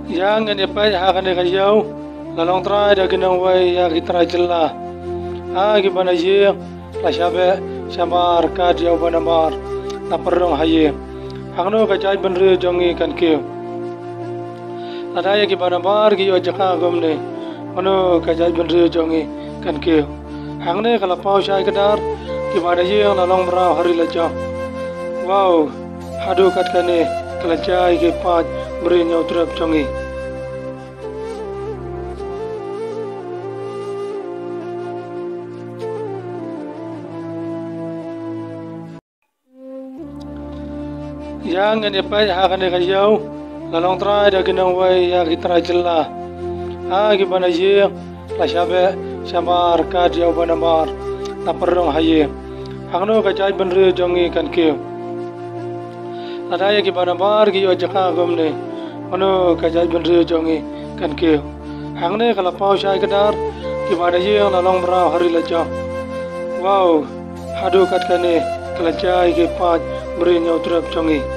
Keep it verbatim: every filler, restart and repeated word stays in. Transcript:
Ïa ngin ïa peit ha kane ka ïew, la long trai da ki nongwei ïa ki trai jylla. Ha ki ba na ïing, la sha beh sha mar kat ïa u ba na mar, la pynrung ha ïing. Hangno ka jaitbynriew jong ngi kan kiew? Lada ïa ki ba na mar ki ïoh jaka kumne, hangno ka jaitbynriew jong ngi kan kiew? Hangne ka la paw shai kdar, ki ba na ïing la long mraw ha ri la jong. Wow, haduh kat kane ka la jai ki paid briew ñiewtrep jong ngi. Ïa ngin ïa peit ha kane ka ïew, la long trai da ki nongwei ïa ki trai jylla. Ha ki ba na ïing, la sha beh sha mar kat ïa u ba na mar, la pynrung ha ïing. Hangno ka jaitbynriew jong ngi kan kiew? Lada ïa ki ba na mar ki ïoh jaka kumne, hangno ka jaitbynriew jong ngi kan kiew? Hangne ka la paw shai kdar, ki ba na ïing la long mraw ha ri la jong. Wow, haduh kat kane ka la jai ki paid briew ñiewtrep jong ngi.